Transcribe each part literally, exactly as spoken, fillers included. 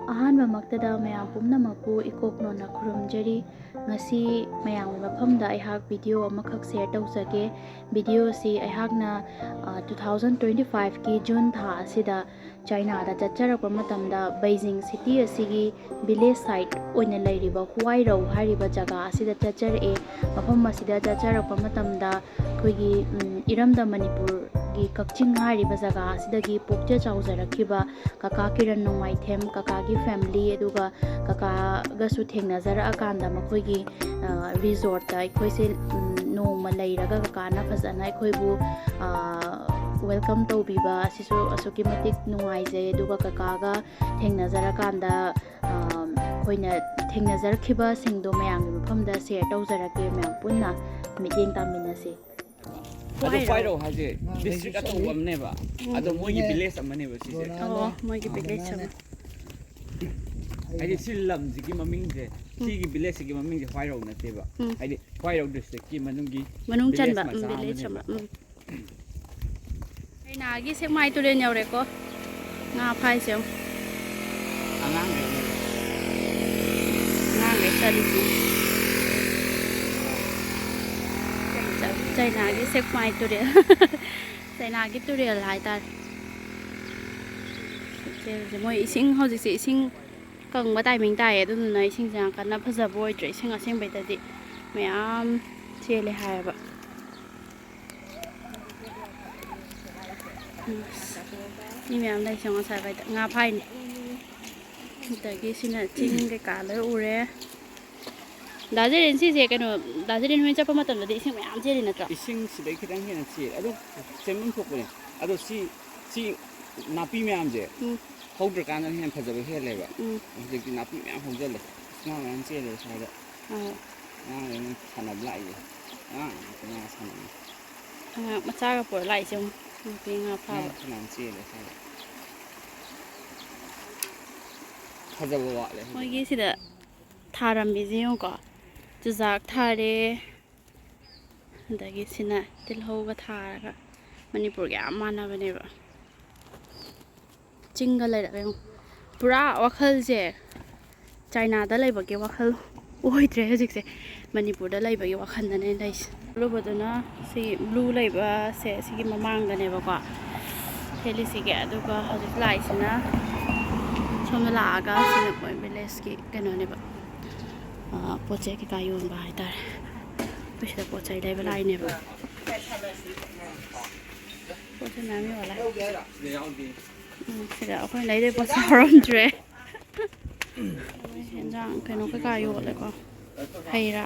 ꯑꯍꯥꯟꯕꯃꯛꯇꯗ ꯃꯌꯥꯝ ꯄꯨꯝꯅꯃꯛꯄꯨ ꯏꯀꯣꯛ ꯅꯣꯟꯅ ꯈꯨꯔꯨꯝꯖꯔꯤ꯫ ꯉꯁꯤ ꯃꯌꯥꯝꯒꯤ ꯃꯐꯝꯗ ꯑꯩꯍꯥꯛ ꯚꯤꯗꯤꯑꯣ ꯑꯃꯈꯛ ꯁꯤꯌꯔ ꯇꯧꯖꯒꯦ꯫ ꯚꯤꯗꯤꯑꯣꯁꯤ ꯑꯩꯍꯥꯛꯅ, ꯑ, two thousand twenty five ꯀꯤ ꯖꯨꯟ ꯊꯥ ꯑꯁꯤꯗ ꯆꯥꯏꯅꯥꯗ ꯆꯠꯆꯔꯛꯄ ꯃꯇꯝꯗ ꯕꯩꯖꯤꯡ ꯁꯤꯇꯤ ꯑꯁꯤꯒꯤ ꯚꯤꯂꯦꯖ ꯁꯥꯏꯠ ꯑꯣꯏꯅ ꯂꯩꯔꯤꯕ ꯍꯨꯋꯥꯏꯔꯧ ꯍꯥꯏꯔꯤꯕ ꯖꯒꯥ ꯑꯁꯤꯗ ꯆꯠꯆꯔꯛꯑꯦ꯫ ꯃꯐꯝ ꯑꯁꯤꯗ ꯆꯠꯆꯔꯛꯄ ꯃꯇꯝꯗ ꯑꯩꯈꯣꯏꯒꯤ, ꯎꯝ, ꯏꯔꯝꯗꯝ ꯃꯅꯤꯄꯨꯔꯒꯤ ꯀꯛꯆꯤꯡ ꯍꯥꯏꯔꯤꯕ ꯖꯒꯥ ꯑꯁꯤꯗꯒꯤ ꯄꯣꯛꯆ ꯆꯥꯎꯖꯔꯛꯈꯤꯕ ꯀꯀꯥ ꯀꯤꯔꯟ ꯅꯣꯡꯃꯥꯏꯊꯦꯝ, ꯀꯀꯥꯒꯤ ꯐꯦꯃꯤꯂꯤ, ꯑꯗꯨꯒ ꯀꯀꯥꯒꯁꯨ ꯊꯦꯡꯅꯖꯔꯛꯑꯀꯥꯟꯗ ꯃꯈꯣꯏꯒꯤ, ꯑ, ꯔꯤꯖꯣꯔꯠꯇ ꯑꯩꯈꯣꯏꯁꯦ, ꯎꯝ, ꯅꯣꯡꯃ ꯂꯩꯔꯒ ꯀꯀꯥꯅ ꯐꯖꯅ ꯑꯩꯈꯣꯏꯕꯨ, ꯑ, ꯋꯦꯜꯀꯝ ꯇꯧꯕꯤꯕ ꯑꯁꯤꯁꯨ ꯑꯁꯨꯛꯀꯤ ꯃꯇꯤꯛ ꯅꯨꯡꯉꯥꯏꯖꯩ꯫ ꯑꯗꯨꯒ ꯀꯀꯥꯒ ꯊꯦꯡꯅꯖꯔꯀꯥꯟꯗ, ꯑ, ꯑꯩꯈꯣꯏꯅ ꯊꯦꯡꯅꯖꯔꯛꯈꯤꯕꯁꯤꯡꯗꯣ ꯃꯌꯥꯝꯒꯤ ꯃꯐꯝꯗ ꯁꯤꯌꯔ ꯇꯧꯖꯔꯛꯀꯦ꯫ ꯃꯌꯥꯝ ꯄꯨꯟꯅ ꯃꯤꯠꯌꯦꯡ ꯇꯥꯃꯤꯟꯅꯁꯤ꯫ ꯑꯗꯣ ꯍ꯭ꯋꯥꯏꯔꯧ ꯍꯥꯏꯁꯦ ꯗꯤꯁꯇ꯭ꯔꯤꯛ ꯑꯆꯧꯕ ꯑꯃꯅꯦꯕ꯫ ꯑꯗꯣ ꯃꯣꯏꯒꯤ ꯚꯤꯂꯦꯖ ꯑꯃꯅꯦꯕ ꯁꯤꯁꯦ꯫ ꯑꯣ, ꯃꯣꯏꯒꯤ ꯚꯤꯂꯦꯖ ꯑꯃ꯫ ꯍꯥꯏꯗꯤ ꯁꯤ ꯂꯝꯁꯤꯒꯤ ꯃꯃꯤꯡꯁꯦ, ꯁꯤꯒꯤ ꯚꯤꯂꯦꯖꯁꯤꯒꯤ ꯃꯃꯤꯡꯁꯦ ꯍ꯭ꯋꯥꯏꯔꯧ ꯅꯠꯇꯦꯕ꯫ ꯎꯝ꯫ ꯍꯥꯏꯗꯤ ꯍ꯭ꯋꯥꯏꯔꯧ ꯗꯤꯁꯇ꯭ꯔꯤꯛꯀꯤ ꯃꯅꯨꯡꯒꯤ ꯃꯅꯨꯡ ꯆꯟꯕ, ꯚꯤꯂꯦꯖ ꯎꯝ, ꯃꯆꯥ ꯚꯤꯂꯦꯖ ꯑꯃꯅꯦꯕ꯫ ꯑꯃ꯫ ꯎꯝ꯫ ꯆꯩꯅꯥꯒꯤ ꯁꯦꯛꯃꯥꯏ ꯇꯨꯔꯦꯜ ꯌꯧꯔꯦꯀꯣ꯫ ꯉꯥ ꯐꯥꯏꯁꯦ ꯌꯦꯡꯉꯨ꯫ ꯑꯉꯥꯡꯈꯩꯅꯦ꯫ ꯑꯉꯥꯡꯈꯩ ꯆꯠꯂꯤꯁꯦ꯫ ꯆ-, ꯆꯩꯅꯥꯒꯤ ꯁꯦꯛꯃꯥꯏ ꯇꯨꯔꯦꯜ꯫ ꯆꯩꯅꯥꯒꯤ ꯇꯨꯔꯦꯜ ꯍꯥꯏꯇꯥꯔꯦ꯫ ꯇꯨꯔꯦꯜꯁꯦ ꯃꯣꯏ ꯏꯁꯤꯡ ꯍꯧꯖꯤꯛꯁꯦ ꯏꯁꯤꯡ ꯀꯪꯕ ꯇꯥꯏꯃꯤꯡ ꯇꯥꯏꯌꯦ, ꯑꯗꯨꯗꯨꯅ ꯏꯁꯤꯡꯁꯦ ꯌꯥꯝ ꯀꯟꯅ ꯐꯖꯕ ꯑꯣꯏꯗ꯭ꯔꯦ꯫ ꯏꯁꯤꯡ ꯑꯁꯦꯡꯕꯩꯗꯗꯤ ꯃꯌꯥꯝ ꯆꯦꯜꯂꯦ ꯍꯥꯏꯌꯦꯕ꯫ ꯃꯤ ꯃꯌꯥꯝ ꯂꯩꯁꯦ ꯉꯁꯥꯏꯋꯥꯏꯗ ꯉꯥ ꯐꯥꯏꯅꯤ꯫ ꯑꯗꯒꯤ ꯁꯤꯅ ꯆꯤꯡ ꯀꯩꯀꯥ ꯂꯣꯏ ꯎꯔꯦ꯫ ꯗꯥ ꯖꯦꯔꯦꯟ, ꯁꯤꯁꯦ ꯀꯩꯅꯣ, ꯗꯥ ꯖꯦꯔꯦꯟ ꯍꯣꯏ ꯆꯠꯄ ꯃꯇꯝꯗꯗꯤ ꯏꯁꯤꯡ ꯃꯌꯥꯝ ꯆꯦꯜꯂꯤ ꯅꯠꯇ꯭ꯔꯣ? ꯏꯁꯤꯡ ꯁꯤꯗꯩ ꯈꯤꯇꯪ ꯍꯦꯟꯅ ꯆꯦꯜꯂꯤ꯫ ꯑꯗꯣ ꯆꯦꯟꯐꯝ ꯊꯣꯛꯄꯅꯦ꯫ ꯑꯗꯣ ꯁꯤ, ꯁꯤ ꯅꯥꯄꯤ ꯃꯌꯥꯝꯁꯦ ꯎꯝ꯫ ꯍꯧꯗ꯭ꯔꯀꯥꯟꯗꯅ ꯍꯦꯟꯅ ꯐꯖꯕ ꯍꯦꯜꯂꯦꯕ꯫ ꯎꯝ꯫ ꯍꯧꯖꯤꯛꯇꯤ ꯅꯥꯄꯤ ꯃꯌꯥꯝ ꯍꯧꯖꯤꯜꯂꯦ꯫ ꯉꯥ ꯃꯌꯥꯝ ꯆꯦꯜꯂꯦ ꯁ꯭ꯋꯥꯏꯗ꯫ ꯑꯥ꯫ ꯑꯉꯥꯡꯈꯩꯅ ꯁꯥꯟꯅꯕ ꯂꯥꯛꯏꯁꯦ꯫ ꯑꯉꯥꯡ ꯉꯥꯛꯇ ꯉꯥ ꯁꯥꯟꯅꯕ꯫ ꯑꯉꯥꯡ ꯃꯆꯥꯒ ꯄꯨꯔ ꯂꯥꯛꯏꯁꯦ ꯌꯦꯡꯉꯨ꯫ ꯅꯨꯄꯤ ꯉꯥ ꯐꯥꯕ꯫ ꯑꯉꯥꯡ ꯐꯅꯌꯥꯝ ꯆꯦꯜꯂꯦ ꯁ꯭ꯋꯥꯏꯗ꯫ ꯐꯖꯕ ꯋꯥꯠꯂꯦ ꯍꯧꯖꯤꯛ꯫ ꯃꯣꯏꯒꯤ ꯁꯤꯗ ꯊꯥꯔꯝꯃꯤꯁꯦ ꯌꯦꯡꯉꯨꯀꯣ꯫ ꯆꯨꯖꯥꯛ ꯊꯥꯔꯦ꯫ ꯑꯗꯒꯤ ꯁꯤꯅ ꯇꯤꯜꯍꯧꯒ ꯊꯥꯔꯒ ꯃꯅꯤꯄꯨꯔꯒ ꯌꯥꯝ ꯃꯥꯟꯅꯕꯅꯦꯕ꯫ ꯆꯤꯡꯒ ꯂꯩꯔꯒ ꯌꯦꯡꯉꯨ꯫ ꯄꯨꯔꯥ ꯋꯥꯈꯜꯁꯦ ꯆꯥꯏꯅꯥꯗ ꯂꯩꯕꯒꯤ ꯋꯥꯈꯜ ꯑꯣꯏꯗ꯭ꯔꯦ ꯍꯧꯖꯤꯛꯁꯦ꯫ ꯃꯅꯤꯄꯨꯔꯗ ꯂꯩꯕꯒꯤ ꯋꯥꯈꯜꯗꯅꯦ ꯂꯩꯁꯦ꯫ ꯂꯨꯕꯗꯨꯅ ꯁꯤ ꯕ꯭ꯂꯨ ꯂꯩꯕꯁꯦ ꯁꯤꯒꯤ ꯃꯃꯥꯡꯗꯅꯦꯕꯀꯣ ꯁꯦꯠꯂꯤꯁꯤꯒꯤ꯫ ꯑꯗꯨꯒ ꯍꯧꯖꯤꯛ ꯂꯥꯛꯏꯁꯤꯅ ꯁꯣꯝꯗ ꯂꯥꯛꯑꯒ ꯁꯤꯅ ꯃꯣꯏ ꯚꯤꯂꯦꯖꯀꯤ ꯀꯩꯅꯣꯅꯦꯕ, ꯄꯣꯠ ꯆꯩ ꯀꯩꯀꯥ ꯌꯣꯟꯕ ꯍꯥꯏꯇꯥꯔꯦ꯫ ꯑꯩꯈꯣꯏ ꯁꯤꯗ ꯄꯣꯠ ꯆꯩ ꯂꯩꯕ ꯂꯥꯛꯏꯅꯦꯕ꯫ ꯄꯣꯠ ꯆꯩ ꯃꯌꯥꯝ ꯌꯣꯜꯂꯦ꯫ ꯎꯝ, ꯁꯤꯗ ꯑꯩꯈꯣꯏꯅ ꯂꯩꯗꯣꯏ ꯄꯣꯠ ꯆꯩ ꯍꯧꯔꯝꯗ꯭ꯔꯦ꯫ ꯃꯣꯏ ꯍꯦꯟꯖꯥꯡ ꯀꯩꯅꯣ ꯀꯩꯀꯥ ꯌꯣꯜꯂꯦꯀꯣ꯫ ꯍꯩ ꯔꯥ꯫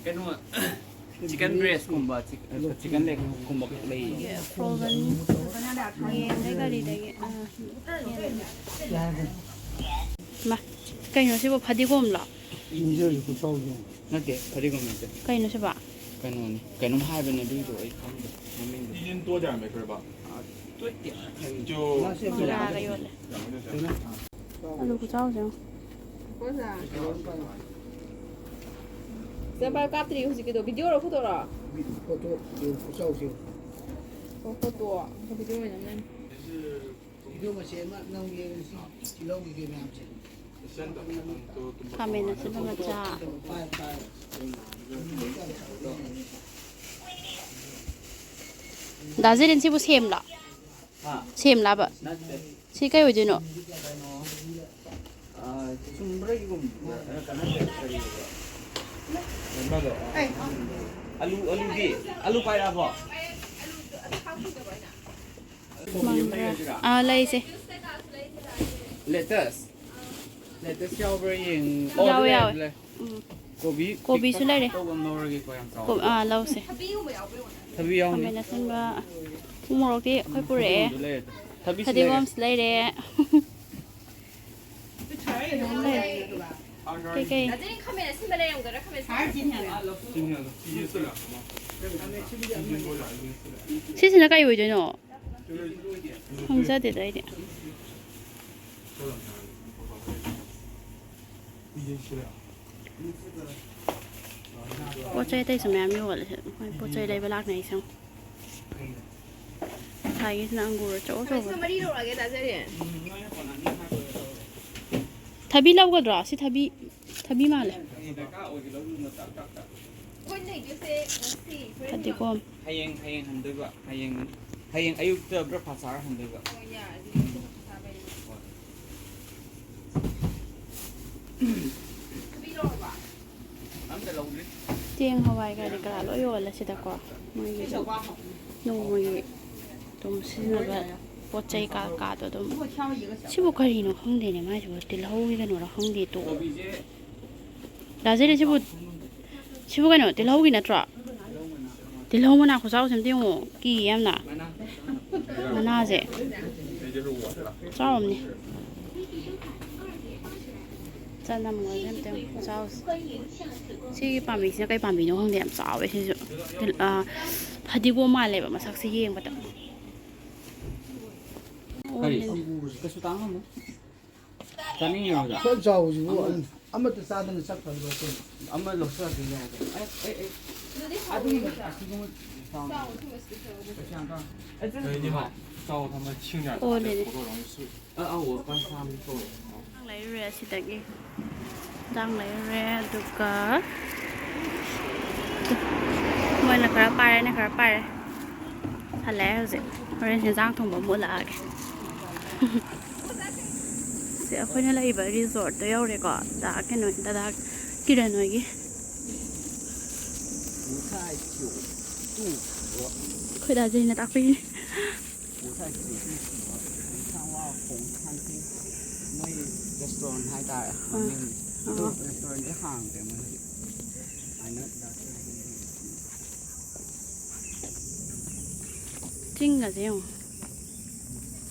ꯀꯩꯅꯣ, ꯆꯤꯀꯟ ꯕ꯭ꯔꯦꯁꯀꯨꯝꯕ, ꯆꯤꯛ-, ꯆꯤꯀꯟ ꯂꯦꯒꯀꯨꯝꯕ ꯂꯩ꯫ ꯐ꯭ꯔꯣꯒꯟ ꯌꯦꯟꯗꯩ ꯀꯔꯤꯗꯒꯤ, ꯑꯥ, ꯌꯦꯟ꯫ ꯃꯥ, ꯀꯩꯅꯣ ꯁꯤꯕꯨ, ꯐꯗꯤꯒꯣꯝꯂꯣ? ꯅꯠꯇꯦ, ꯐꯗꯤꯒꯣꯝ ꯅꯠꯇꯦ꯫ ꯀꯩꯅꯣ ꯁꯤꯕꯣ? ꯀꯩꯅꯣꯅꯤ, ꯀꯩꯅꯣꯝ ꯍꯥꯏꯕꯅꯦ ꯑꯗꯨꯏꯗꯣ ꯑꯩ ꯈꯪꯗꯦ ꯃꯃꯤꯡꯗꯣ꯫ ꯃꯪꯒ꯭ꯔꯥꯒ ꯌꯣꯜꯂꯦ꯫ ꯑꯂꯨ ꯈꯨꯆꯥꯎꯁꯦ ꯌꯦꯡꯉꯣ꯫ ꯅꯪ ꯄꯥꯏꯕ ꯀꯥꯞꯇ꯭ꯔꯤ ꯍꯧꯖꯤꯛꯀꯤꯗꯣ? ꯚꯤꯗꯤꯑꯣꯔꯣ, ꯐꯣꯇꯣꯔꯣ? ꯐꯣꯇꯣ, ꯌꯦꯡꯉꯨ ꯈꯨꯆꯥꯎꯁꯦ ꯌꯦꯡꯉꯨ꯫ ꯑꯣ, ꯐꯣꯇꯣ꯫ ꯚꯤꯗꯤꯑꯣ ꯑꯣꯏꯅ ꯅꯝ-꯫ ꯚꯤꯗꯤꯑꯣ ꯃꯆꯦ ꯑꯃ ꯅꯝꯒꯦ ꯁꯤ ꯇꯤꯜꯍꯧꯒꯤ ꯃꯌꯥꯝꯁꯦ꯫ ꯈꯥꯃꯦꯟ ꯑꯁꯤꯟꯕ ꯃꯆꯥ꯫ ꯄꯥꯏ, ꯄꯥꯏ꯫ ꯗꯥ ꯖꯤꯔꯤꯟ, ꯁꯤꯕꯨ ꯁꯦꯝꯂꯣ? ꯍꯥ? ꯁꯦꯝꯂꯕ? ꯅꯠꯇꯦ꯫ ꯁꯤ ꯀꯩ ꯑꯣꯏꯗꯣꯏꯅꯣ? ꯀꯩꯅꯣ, ꯑ, ꯆꯨꯝꯕ꯭ꯔꯩꯒꯨꯝꯕ, ꯑ, ꯀꯩꯅꯣ, ꯀꯔꯤ, ꯀꯔꯤꯕ? ꯑꯃꯗꯣ, ꯑ, ꯑꯂꯨ, ꯑꯂꯨꯗꯤ? ꯑꯂꯨ ꯄꯥꯏꯔꯛꯑꯕꯣ? ꯃꯪꯒ꯭ꯔꯥ꯫ ꯑꯥ, ꯂꯩꯁꯦ꯫ ꯂꯦꯇꯁ? ꯂꯦꯇꯁ ꯌꯥꯎꯕ꯭ꯔꯥ ꯌꯦꯡ-, ꯑꯣ, ꯌꯥꯎꯋꯦ, ꯂꯩꯔꯦ, ꯌꯥꯎꯋꯦ꯫ ꯂꯩꯔꯦ꯫ ꯎꯝ꯫ ꯀꯣꯕꯤ ꯀꯣꯕꯤꯁꯨ ꯄꯤꯛꯇꯛ ꯂꯩꯔꯦ꯫ ꯇꯧꯕ ꯑꯃ ꯂꯧꯔꯒꯦꯀꯣ, ꯌꯥꯝ ꯀꯣ-, ꯆꯥꯎꯕ꯫ ꯑꯥ, ꯂꯧꯁꯦ꯫ ꯊꯕꯤ ꯌꯥꯎꯅꯤ꯫ ꯈꯥꯃꯦꯟ ꯑꯁꯤꯟꯕ, ꯎ ꯃꯣꯔꯣꯛꯇꯤ ꯑꯩꯈꯣꯏ ꯄꯨꯔꯛꯑꯦ꯫ ꯊꯕꯤꯒꯨꯝꯕꯁꯨ ꯂꯩꯔꯦ꯫ ꯊꯕꯤꯁꯨ ꯂꯩꯔꯦ꯫ ꯐꯗꯤꯒꯣꯝꯁꯨ ꯂꯩꯔꯦ꯫ ꯃꯌꯥꯝ ꯂꯩꯔꯦ꯫ ꯀꯩꯀꯩ? ꯁꯤꯁꯤꯅ ꯀꯩ ꯑꯣꯏꯗꯣꯏꯅꯣ? ꯈꯪꯖꯗꯦꯗ ꯑꯩꯗꯤ꯫ ꯄꯣꯠ ꯆꯩ ꯑꯇꯩꯁꯨ ꯃꯌꯥꯝ ꯌꯣꯜꯂꯦ꯫ ꯃꯣꯏ ꯄꯣꯠ ꯆꯩ ꯂꯩꯕ ꯂꯥꯛꯅꯩꯁꯦ ꯌꯦꯡꯉꯣ꯫ ꯉꯁꯥꯏꯒꯤꯁꯤꯅ ꯑꯪꯒꯨꯔ ꯑꯆꯧ ꯑꯆꯧꯕ꯫ ꯃꯔꯤ ꯂꯧꯔꯛꯑꯒꯦ, ꯆꯥꯖꯔꯦ꯫ ꯊꯕꯤ ꯂꯧꯒꯗ꯭ꯔꯣ? ꯁꯤ ꯊꯕꯤ, ꯊꯕꯤ ꯃꯥꯜꯂꯦ꯫ ꯐꯗꯤꯒꯣꯝ꯫ ꯍꯌꯦꯡ, ꯍꯌꯦꯡ ꯍꯟꯗꯣꯏꯕ꯫ ꯍꯌꯦꯡ, ꯍꯌꯦꯡ ꯑꯌꯨꯛꯇ breakfast ꯆꯥꯔ ꯍꯟꯗꯣꯏꯕ꯫ ꯍꯣꯏ꯫ ꯆꯦꯡ, ꯍꯋꯥꯏ, ꯀꯔꯤ ꯀꯔꯥ ꯂꯣꯏ ꯌꯣꯜꯂꯦ ꯁꯤꯗꯀꯣ꯫ ꯃꯣꯏꯒꯤ ꯅꯣꯡꯃꯒꯤ ꯑꯗꯨꯝ ꯁꯤꯖꯤꯟꯅꯕ ꯄꯣꯠ ꯆꯩ ꯀꯥ ꯀꯥꯗꯣ ꯑꯗꯨꯝ꯫ ꯁꯤꯕꯨ ꯀꯔꯤꯅꯣ ꯈꯪꯗꯦꯅꯦ, ꯃꯥꯏꯁꯤꯕꯨ ꯇꯤꯜꯍꯧꯒꯤ ꯀꯩꯅꯣꯔꯥ ꯈꯪꯗꯦ꯫ ꯇꯣ ꯗꯥꯖꯤꯗꯤ ꯁꯤꯕꯨ, ꯁꯤꯕꯨ ꯀꯩꯅꯣ, ꯇꯤꯜꯍꯧꯒꯤ ꯅꯠꯇ꯭ꯔꯣ? ꯇꯤꯜꯍꯧ ꯃꯅꯥ ꯈꯨꯆꯥꯎꯁꯦ ꯑꯝꯇ ꯌꯦꯡꯉꯣ, ꯀꯤ ꯌꯥꯝꯅ꯫ ꯃꯅꯥꯁꯦ ꯆꯥꯎꯔꯝꯅꯤ꯫ ꯆꯅꯝꯒꯁꯦ ꯑꯝꯇ ꯌꯦꯡꯉꯣ, ꯈꯨꯆꯥꯎꯁꯦ꯫ ꯁꯤꯒꯤ ꯄꯥꯝꯕꯤꯁꯤꯅ ꯀꯩ ꯄꯥꯝꯕꯤꯅꯣ ꯈꯪꯗꯦ, ꯌꯥꯝ ꯆꯥꯎꯋꯦ ꯁꯤꯁꯨ꯫ ꯇꯤꯜ-, ꯑ, ꯐꯗꯤꯒꯣꯝ ꯃꯥꯜꯂꯦꯕ ꯃꯁꯛꯁꯦ ꯌꯦꯡꯕꯗ꯫ ꯀꯔꯤ? ꯑꯣꯏꯅꯦ꯫ ꯀꯩꯁꯨ ꯇꯥꯡꯉꯝꯃꯣꯏ꯫ ꯆꯥꯅꯤꯡꯉꯤꯔꯣ ꯑꯣꯖꯥ? ꯈ꯭ꯋꯥꯏ ꯆꯥꯎꯕꯁꯤꯕꯨ ꯑꯃ, ꯑꯃꯠꯇ ꯆꯥꯗꯅ ꯆꯠꯈ꯭ꯔꯗ꯭ꯔꯣ ꯑꯩꯈꯣꯏꯅ? ꯑꯃ ꯂꯧꯁꯤꯜꯂꯛꯀꯦ ꯌꯦꯡꯉꯣ꯫ ꯑꯦ, ꯑꯦ, ꯑꯦ꯫ ꯑꯗꯨꯒꯤ ꯑꯁꯤꯒꯨꯝꯕ ꯆꯥꯎꯅ ꯀꯩꯁꯨ ꯌꯥꯝ ꯇꯥꯡ-, ꯑꯣ, ꯂꯩꯔꯦ꯫ ꯏꯟꯖꯥꯡ ꯂꯩꯔꯨꯔꯦ ꯑꯁꯤꯗꯒꯤ꯫ ꯏꯟꯖꯥꯡ ꯂꯩꯔꯨꯔꯦ, ꯑꯗꯨꯒ ꯃꯣꯏꯅ ꯈꯔ ꯄꯥꯏꯔꯦ, ꯑꯩꯅ ꯈꯔ ꯄꯥꯏꯔꯦ꯫ ꯍꯜꯂꯛꯑꯦ ꯍꯧꯖꯤꯛ꯫ ꯍꯣꯔꯦꯟ ꯏꯟꯖꯥꯡ ꯊꯣꯡꯕ ꯑꯃꯨꯛ ꯎꯠꯂꯛꯑꯒꯦ꯫ ꯁꯤ ꯑꯩꯈꯣꯏꯅ ꯂꯩꯔꯤꯕ resort ꯇꯣ ꯌꯧꯔꯦꯀꯣ꯫ ꯗꯥ ꯀꯩꯅꯣ, ꯗꯗꯥ ꯀꯤꯔꯟ ꯍꯣꯏꯒꯤ꯫ ꯑꯩꯈꯣꯏ ꯗꯥ ꯖꯦꯅꯤꯅ ꯇꯥꯛꯄꯤꯔꯤꯅꯦ꯫ ꯃꯣꯏ restaurant ꯍꯥꯏꯇꯥꯔꯦ꯫ ꯑꯥ꯫ ꯃꯃꯤꯡ꯫ ꯑꯗꯣ ꯑꯥ꯫ Restaurant ꯁꯦ ꯍꯥꯡꯗ꯭ꯔꯦ ꯃꯣꯏ ꯍꯧꯖꯤꯛ꯫ ꯁꯨꯃꯥꯏꯅ ꯗꯥ ꯀꯤꯔꯟ ꯍꯣꯏꯒꯤ꯫ ꯆꯤꯡꯒꯁꯦ ꯌꯦꯡꯉꯣ꯫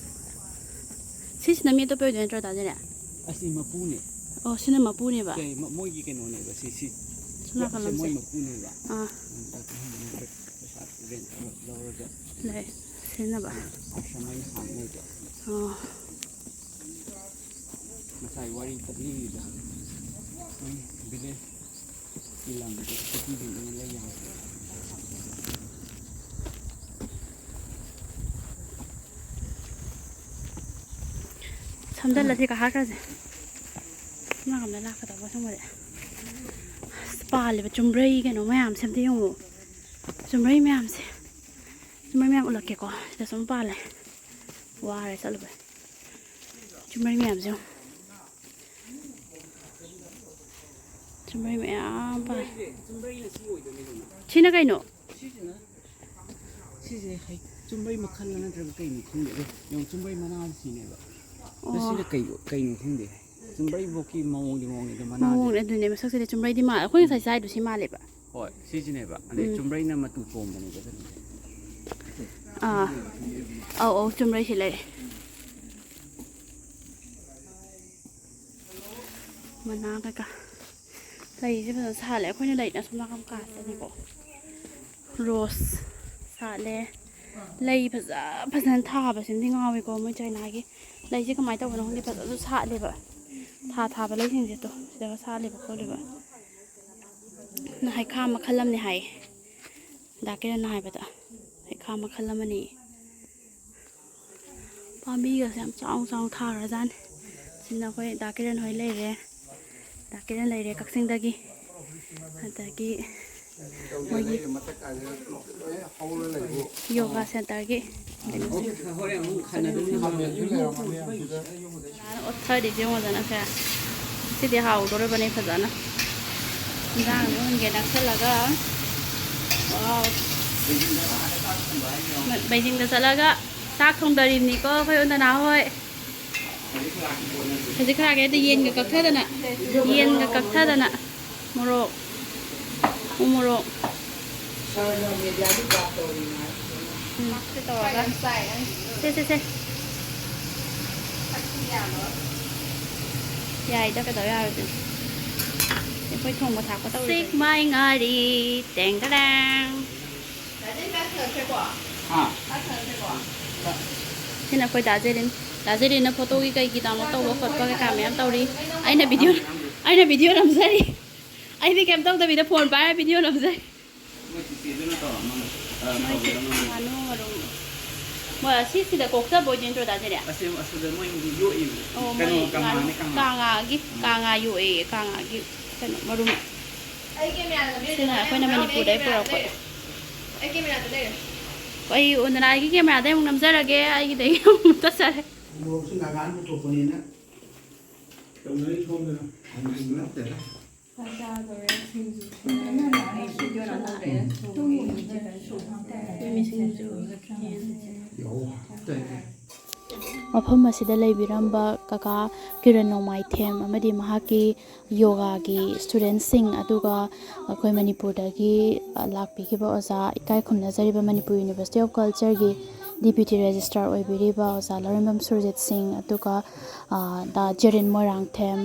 ꯁꯤꯁꯤꯅ ꯃꯤ ꯑꯇꯣꯞꯄ ꯑꯣꯏꯗꯣꯏ ꯅꯠꯇ꯭ꯔꯣ, ꯗꯥ ꯖꯦꯅꯦ? ꯑꯁꯤ ꯃꯄꯨꯅꯦ꯫ ꯑꯣ, ꯁꯤꯅ ꯃꯄꯨꯅꯦꯕ? ꯀꯩ, ꯃ-, ꯃꯣꯏꯒꯤ ꯀꯩꯅꯣꯅꯦꯕ ꯁꯤ, ꯁꯤ꯫ ꯁꯣꯝ ꯅꯥꯀꯜ ꯁꯤ ꯂꯣꯝꯁꯦ? ꯃꯣꯏ ꯃꯄꯨꯅꯦꯕ꯫ ꯑꯥ꯫ ꯎꯝ, ꯄꯩꯁꯥ rent ꯂꯧꯔꯒ ꯂꯩ, ꯁꯤꯖꯤꯟꯅꯕ꯫ ꯑꯥ, ꯁꯨꯃꯥꯏꯅ ꯍꯥꯡꯉꯦꯕ꯫ ꯑꯣ꯫ ꯉꯁꯥꯏ ꯋꯥꯔꯤ ꯇꯠꯂꯤꯉꯩꯗ ꯃꯣꯏ village ꯀꯤ ꯂꯝꯗꯣ ꯅꯨꯄꯤꯁꯤꯡꯗꯨꯅ ꯂꯩ ꯌꯥꯕ꯫ ꯁꯝꯖꯜꯂꯁꯤ ꯀꯥꯈꯠꯈ꯭ꯔꯁꯦ꯫ ꯁꯣꯝ ꯅꯥꯀꯟꯗ ꯂꯥꯛꯀꯗꯧꯕ ꯁꯨꯝꯕꯁꯦ꯫ ꯑꯁ, ꯄꯥꯜꯂꯤꯕ ꯆꯨꯝꯕ꯭ꯔꯩ ꯀꯩꯅꯣ ꯃꯌꯥꯝꯁꯦ ꯑꯝꯇ ꯌꯦꯡꯉꯨ꯫ ꯆꯨꯝꯕ꯭ꯔꯩ ꯃꯌꯥꯝꯁꯦ꯫ ꯆꯨꯝꯕ꯭ꯔꯩ ꯃꯌꯥꯝ ꯎꯠꯂꯛꯀꯦꯀꯣ꯫ ꯁꯤꯗ ꯁꯨꯝ ꯄꯥꯜꯂꯦ꯫ ꯋꯥꯔꯦ ꯆꯠꯂꯨꯕꯩ꯫ ꯆꯨꯝꯕ꯭ꯔꯩ ꯃꯌꯥꯝꯁꯦ ꯌꯦꯡꯉꯨ꯫ ꯆꯨꯝꯕ꯭ꯔꯩ ꯃꯌꯥꯝ ꯄꯥꯜꯂꯦ꯫ ꯁꯤꯅ ꯀꯩꯅꯣ? ꯁꯤꯁꯦ ꯍꯩ-, ꯆꯨꯝꯕ꯭ꯔꯩ ꯃꯈꯜꯂ ꯅꯠꯇ꯭ꯔꯒ ꯀꯩꯅꯣ ꯈꯪꯗꯦ꯫ ꯑꯗꯣ ꯌꯦꯡꯉꯨ, ꯆꯨꯝꯕ꯭ꯔꯩ ꯃꯅꯥꯁꯦ ꯁꯤꯅꯦꯕ꯫ ꯑꯗꯣ ꯑꯣ꯫ ꯁꯤꯅ ꯀꯩ, ꯀꯩꯅꯣ ꯈꯪꯗꯦ꯫ ꯆꯨꯝꯕ꯭ꯔꯩꯕꯣꯛꯀꯤ ꯃꯑꯣꯡꯗꯤ ꯃꯑꯣꯡꯅꯤꯗ, ꯃꯅꯥꯁꯦ꯫ ꯃꯑꯣꯡꯅꯦ ꯑꯗꯨꯅꯦ, ꯃꯁꯛꯁꯤꯗꯤ ꯆꯨꯝꯕ꯭ꯔꯩꯗꯤ ꯃꯥꯜꯂꯦ꯫ ꯑꯩꯈꯣꯏ ꯉꯁꯥꯏ ꯆꯥꯏꯗꯣ ꯁꯤ ꯃꯥꯜꯂꯦꯕ꯫ ꯍꯣꯏ, ꯁꯤꯁꯤꯅꯦꯕ꯫ ꯑꯗꯩ ꯎꯝ꯫ ꯆꯨꯝꯕ꯭ꯔꯩꯅ ꯃꯇꯨ ꯄꯣꯝꯕꯅꯦꯕ ꯑꯗꯨꯅ꯫ ꯑꯥ꯫ ꯑꯧ, ꯑꯧ, ꯆꯨꯝꯕ꯭ꯔꯩꯁꯤ ꯂꯩꯔꯦ꯫ ꯃꯅꯥ ꯀꯩꯀꯥ꯫ ꯂꯩꯁꯦ ꯐꯖꯅ ꯁꯥꯠꯂꯦ꯫ ꯑꯩꯈꯣꯏꯅ ꯂꯩꯅ ꯑꯁꯣꯝ ꯅꯥꯀꯟ ꯀꯥꯁꯤꯗꯅꯤꯀꯣ꯫ ꯔꯣꯁ ꯁꯥꯠꯂꯦ꯫ ꯂꯩ ꯐꯖ ꯐꯖꯅ ꯊꯥꯕꯁꯤꯃꯗꯤ ꯉꯥꯎꯋꯤꯀꯣ, ꯃꯣꯏ ꯆꯥꯏꯅꯥꯒꯤ꯫ ꯂꯩꯁꯦ ꯀꯃꯥꯏꯅ ꯇꯧꯕꯅꯣ ꯈꯪꯗꯦ, ꯐꯖꯅꯁꯨ ꯁꯥꯠꯂꯦꯕ꯫ ꯊꯥ ꯊꯥꯕ ꯂꯩꯁꯤꯡꯁꯦ ꯇꯣ, ꯁꯤꯗꯒ ꯁꯥꯠꯂꯦꯕ ꯈꯣꯠꯂꯦꯕ꯫ ꯅ ꯍꯩꯈꯥ ꯃꯈꯜ ꯑꯃꯅꯦ ꯍꯥꯏꯌꯦ꯫ ꯗꯥ ꯀꯤꯔꯟꯅ ꯍꯥꯏꯕꯗ ꯍꯩꯈꯥ ꯃꯈꯜ ꯑꯃꯅꯤ꯫ ꯄꯥꯝꯕꯤꯒꯁꯦ ꯌꯥꯝ ꯆꯥꯎ ꯆꯥꯎ ꯊꯥꯈ꯭ꯔꯖꯥꯠꯅꯤ꯫ ꯁꯤꯅ ꯑꯩꯈꯣꯏ ꯗꯥ ꯀꯤꯔꯟ ꯍꯣꯏ ꯂꯩꯔꯦ꯫ ꯗꯥ ꯀꯤꯔꯟ ꯂꯩꯔꯦ ꯀꯛꯆꯤꯡꯗꯒꯤ꯫ ꯑꯗꯒꯤ ꯃꯣꯏꯒꯤ ꯌꯣꯒꯥ ꯁꯦꯟꯇꯔꯒꯤ ꯀꯩꯅꯣꯁꯦ꯫ ꯐꯖꯅ ꯑꯣꯠꯊꯔꯤꯁꯦ ꯌꯦꯡꯉꯣꯗꯅ ꯁꯦ꯫ ꯁꯤꯗꯤ ꯍꯥꯎꯗꯣꯔꯕꯅꯦ ꯐꯖꯅ꯫ ꯏꯟꯖꯥꯡꯁꯨ ꯍꯟꯒꯦ ꯅꯛꯁꯜꯂꯒ꯫ ꯋꯥꯎ꯫ ꯕꯩꯖꯤꯡꯗ ꯆꯠꯂꯒ ꯆꯥꯛ ꯊꯣꯡꯗꯔꯤꯕꯅꯤꯀꯣ ꯑꯩꯈꯣꯏ ꯎꯟꯗꯅꯥ ꯍꯣꯏ꯫ ꯈꯖꯤꯛ ꯈꯔꯥꯛ ꯍꯦꯛꯇ ꯌꯦꯟꯒ ꯀꯛꯊꯗꯅ, ꯌꯦꯟꯒ ꯀꯛꯊꯗꯅ꯫ ꯃꯣꯔꯣꯛ, ꯎ ꯃꯣꯔꯣꯛ꯫ ꯎꯝ꯫ ꯁꯦ, ꯁꯦ, ꯁꯦ꯫ ꯌꯥꯏꯗ, ꯀꯩꯗꯧ ꯌꯥꯔꯣꯏꯗꯣꯏꯅꯣ? ꯑꯩꯈꯣꯏ ꯊꯣꯡꯕ ꯊꯥꯛꯄ ꯇꯧꯔꯤꯕꯅꯤ꯫ ꯁꯤꯛ ꯃꯥꯏ ꯉꯥꯔꯤ꯫ ꯇꯦꯡ ꯇꯔꯦꯡ꯫ ꯍꯥ? ꯁꯤꯅ ꯑꯩꯈꯣꯏ ꯗꯥ ꯖꯦꯔꯤꯟ꯫ ꯗꯥ ꯖꯦꯔꯤꯟꯅ ꯐꯣꯇꯣꯒꯤ ꯀꯩꯒꯤ download ꯇꯧꯕ ꯈꯣꯠꯄ ꯀꯩꯀꯥ ꯃꯌꯥꯝ ꯇꯧꯔꯤ꯫ ꯑꯩꯅ video, ꯑꯩꯅ video ꯅꯝꯖꯔꯤ꯫ ꯑꯩꯗꯤ ꯀꯩꯝ ꯇꯧꯗꯕꯤꯗ phone ꯄꯥꯏꯔ video ꯅꯝꯖꯔꯤ꯫ ꯃꯣꯏ ꯆꯤꯆꯦꯗꯨꯅ ꯇꯧꯔꯝꯃꯅꯤ꯫ ꯑ, ꯃꯣꯏ ꯆꯤ-, ꯇꯧꯕꯤꯔꯝꯃꯅꯤ꯫ ꯉꯥꯅꯨ ꯃꯔꯨꯝ꯫ ꯃꯣꯏ ꯑꯁꯤꯁꯤꯗ ꯀꯣꯛꯆꯕ ꯑꯣꯏꯗꯣꯏ ꯅꯠꯇ꯭ꯔꯣ, ꯗꯥ ꯖꯦꯅꯦ? ꯑꯁꯤ ꯑꯁꯤꯗ ꯃꯣꯏꯒꯤꯗꯤ ꯌꯣꯛꯏꯕ꯫ ꯑꯣ, ꯀꯩꯅꯣ, ꯃꯣꯏ ꯀꯪꯉꯥꯅꯦ, ꯉꯥꯅꯨ, ꯀꯪꯉꯥ꯫ ꯀꯪꯉꯥꯒꯤ, ꯀꯪꯉꯥ ꯌꯣꯛꯑꯦ, ꯀꯪꯉꯥꯒꯤ ꯀꯩꯅꯣ ꯃꯔꯨꯝ꯫ ꯁꯤꯅ ꯑꯩꯈꯣꯏꯅ ꯃꯅꯤꯄꯨꯔꯗꯩ ꯄꯨꯔꯛꯄ꯫ ꯑꯩ ꯎꯅꯅꯥꯒꯤ ꯀꯦꯃꯦꯔꯥꯗꯩ ꯑꯃꯨꯛ ꯅꯝꯖꯔꯒꯦ, ꯑꯩꯒꯤꯗꯒꯤ ꯑꯃꯨꯛ ꯇꯠꯆꯔꯦ꯫ ꯃꯣꯔꯣꯛꯁꯨ ꯅꯥꯒꯥꯅ ꯄꯨꯊꯣꯛꯄꯅꯤꯅ꯫ ꯇꯧꯅꯔꯤ ꯁꯣꯝꯗꯅ꯫ ꯅꯠꯇꯦꯗ꯫ ꯃꯐꯝ ꯑꯁꯤꯗ ꯂꯩꯕꯤꯔꯝꯕ ꯀꯀꯥ ꯀꯤꯔꯟ ꯅꯣꯡꯃꯥꯏꯊꯦꯝ ꯑꯃꯗꯤ ꯃꯍꯥꯛꯀꯤ ꯌꯣꯒꯥꯒꯤ ꯏꯁꯇꯨꯗꯦꯟꯁꯤꯡ, ꯑꯗꯨꯒ ꯑꯩꯈꯣꯏ ꯃꯅꯤꯄꯨꯔꯗꯒꯤ ꯂꯥꯛꯄꯤꯈꯤꯕ ꯑꯣꯖꯥ, ꯏꯀꯥꯏ ꯈꯨꯝꯅꯖꯔꯤꯕ ꯃꯅꯤꯄꯨꯔ ꯌꯨꯅꯤꯚꯔꯁꯤꯇꯤ ꯑꯣꯐ ꯀꯜꯆꯔꯒꯤ ꯗꯤꯄ꯭ꯌꯨꯇꯤ ꯔꯦꯖꯤꯁꯇ꯭ꯔꯥꯔ ꯑꯣꯏꯕꯤꯔꯤꯕ ꯑꯣꯖꯥ ꯂꯧꯔꯦꯝꯕꯝ ꯁꯨꯔꯖꯤꯠ ꯁꯤꯡ, ꯑꯗꯨꯒ ꯗꯥ ꯖꯦꯔꯤꯟ ꯃꯣꯏꯔꯥꯡꯊꯦꯝ,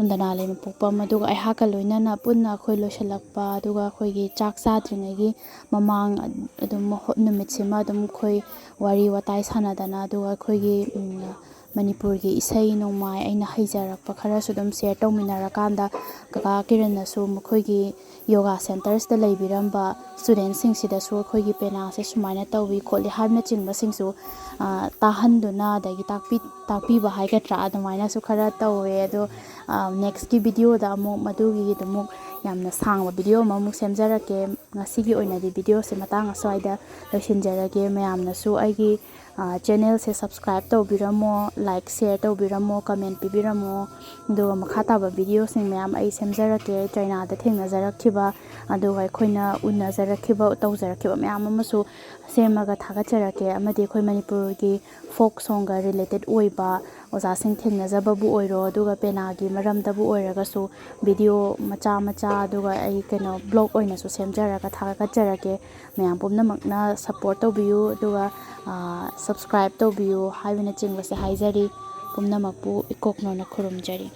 ꯎꯟꯗꯅꯥ ꯂꯩꯃꯄꯣꯛꯄꯝ, ꯑꯗꯨꯒ ꯑꯩꯍꯥꯛꯀ ꯂꯣꯏꯅꯅ ꯄꯨꯟꯅ ꯑꯩꯈꯣꯏ ꯂꯣꯏꯁꯤꯜꯂꯛꯄ, ꯑꯗꯨꯒ ꯑꯩꯈꯣꯏꯒꯤ ꯆꯥꯛ ꯆꯥꯗ꯭ꯔꯤꯉꯩꯒꯤ ꯃꯃꯥꯡ ꯑꯗꯨꯝ ꯍꯣ-, ꯅꯨꯃꯤꯠꯁꯤꯃ ꯑꯗꯨꯝ ꯑꯩꯈꯣꯏ ꯋꯥꯔꯤ ꯋꯥꯇꯥꯏ ꯁꯥꯟꯅꯗꯅ, ꯑꯗꯨꯒ ꯑꯩꯈꯣꯏꯒꯤ, ꯎꯝ, ꯃꯅꯤꯄꯨꯔꯒꯤ ꯏꯁꯩ ꯅꯣꯡꯃꯥꯏ ꯑꯩꯅ ꯍꯩꯖꯔꯛꯄ ꯈꯔꯁꯨ ꯑꯗꯨꯝ ꯁꯤꯌꯔ ꯇꯧꯃꯤꯟꯅꯔꯀꯥꯟꯗ, ꯀꯀꯥ ꯀꯤꯔꯟꯅꯁꯨ ꯃꯈꯣꯏꯒꯤ ꯌꯣꯒꯥ ꯁꯦꯟꯇꯔꯁꯤꯗ ꯂꯩꯕꯤꯔꯝꯕ ꯏꯁꯇꯨꯗꯦꯟꯁꯤꯡꯁꯤꯗꯁꯨ ꯑꯩꯈꯣꯏꯒꯤ ꯄꯦꯅꯥꯁꯦ ꯁꯨꯃꯥꯏꯅ ꯇꯧꯏ ꯈꯣꯠꯂꯤ ꯍꯥꯏꯕꯅꯆꯤꯡꯕꯁꯤꯡꯁꯨ, ꯑ, ꯇꯥꯍꯟꯗꯨꯅ, ꯑꯗꯒꯤ ꯇꯥꯛꯄꯤ-, ꯇꯥꯛꯄꯤꯕ ꯍꯥꯏꯒꯗ꯭ꯔꯥ, ꯑꯗꯨꯃꯥꯏꯅꯁꯨ ꯈꯔ ꯇꯧꯋꯦ꯫ ꯑꯗꯣ, ꯑ, ꯅꯦꯛꯁꯀꯤ ꯚꯤꯗꯤꯑꯣꯗ ꯑꯃꯨꯛ ꯃꯗꯨꯒꯤꯗꯨꯃꯨꯛ ꯌꯥꯝꯅ ꯁꯥꯡꯕ ꯚꯤꯗꯤꯑꯣ ꯑꯃꯃꯨꯛ ꯁꯦꯝꯖꯔꯛꯀꯦ꯫ ꯉꯁꯤꯒꯤ ꯑꯣꯏꯅꯗꯤ ꯚꯤꯗꯤꯑꯣꯁꯦ ꯃꯇꯥꯡ ꯑꯁ꯭ꯋꯥꯏꯗ ꯂꯣꯏꯁꯤꯟꯖꯔꯒꯦ꯫ ꯃꯌꯥꯝꯅꯁꯨ ꯑꯩꯒꯤ, ꯑ, ꯆꯦꯅꯦꯜꯁꯦ ꯁꯕꯁꯀ꯭ꯔꯥꯏꯞ ꯇꯧꯕꯤꯔꯝꯃꯣ, ꯂꯥꯏꯛ, ꯁꯤꯌꯔ ꯇꯧꯕꯤꯔꯝꯃꯣ, ꯀꯃꯦꯟ ꯄꯤꯕꯤꯔꯝꯃꯣ꯫ ꯑꯗꯨꯒ ꯃꯈꯥ ꯇꯥꯕ ꯚꯤꯗꯤꯑꯣꯁꯤꯡ ꯃꯌꯥꯝ ꯑꯩ ꯁꯦꯝꯖꯔꯛꯀꯦ꯫ ꯆꯥꯏꯅꯥꯗ ꯊꯦꯡꯅꯖꯔꯛꯈꯤꯕ, ꯑꯗꯨꯒ ꯑꯩꯈꯣꯏꯅ ꯎꯅꯖꯔꯛꯈꯤꯕ, ꯇꯧꯖꯔꯛꯈꯤꯕ ꯃꯌꯥꯝ ꯑꯃꯁꯨ ꯁꯦꯝꯃꯒ ꯊꯥꯒꯠꯆꯔꯛꯀꯦ꯫ ꯑꯃꯗꯤ ꯑꯩꯈꯣꯏ ꯃꯅꯤꯄꯨꯔꯒꯤ ꯐꯣꯛ ꯁꯣꯡꯒ ꯔꯤꯂꯦꯇꯦꯠ ꯑꯣꯏꯕ ꯑꯣꯖꯥꯁꯤꯡ ꯊꯦꯡꯅꯖꯕꯕꯨ ꯑꯣꯏꯔꯣ, ꯑꯗꯨꯒ ꯄꯦꯅꯥꯒꯤ ꯃꯔꯝꯗꯕꯨ ꯑꯣꯏꯔꯒꯁꯨ ꯚꯤꯗꯤꯑꯣ ꯃꯆꯥ ꯃꯆꯥ, ꯑꯗꯨꯒ ꯑꯩ ꯀꯩꯅꯣ ꯕ꯭ꯂꯣꯛ ꯑꯣꯏꯅꯁꯨ ꯁꯦꯝꯖꯔꯒ ꯊꯥꯒꯠꯆꯔꯛꯀꯦ꯫ ꯃꯌꯥꯝ ꯄꯨꯝꯅꯃꯛꯅ ꯁꯞꯄꯣꯔꯠ ꯇꯧꯕꯤꯌꯨ, ꯑꯗꯨꯒ, ꯑ, ꯁꯕꯁꯀ꯭ꯔꯥꯏꯞ ꯇꯧꯕꯤꯌꯨ ꯍꯥꯏꯕꯅꯆꯤꯡꯕꯁꯦ ꯍꯥꯏꯖꯔꯤ꯫ ꯄꯨꯝꯅꯃꯛꯄꯨ ꯏꯀꯣꯛꯅꯣꯅ ꯈꯨꯔꯨꯝꯖꯔꯤ꯫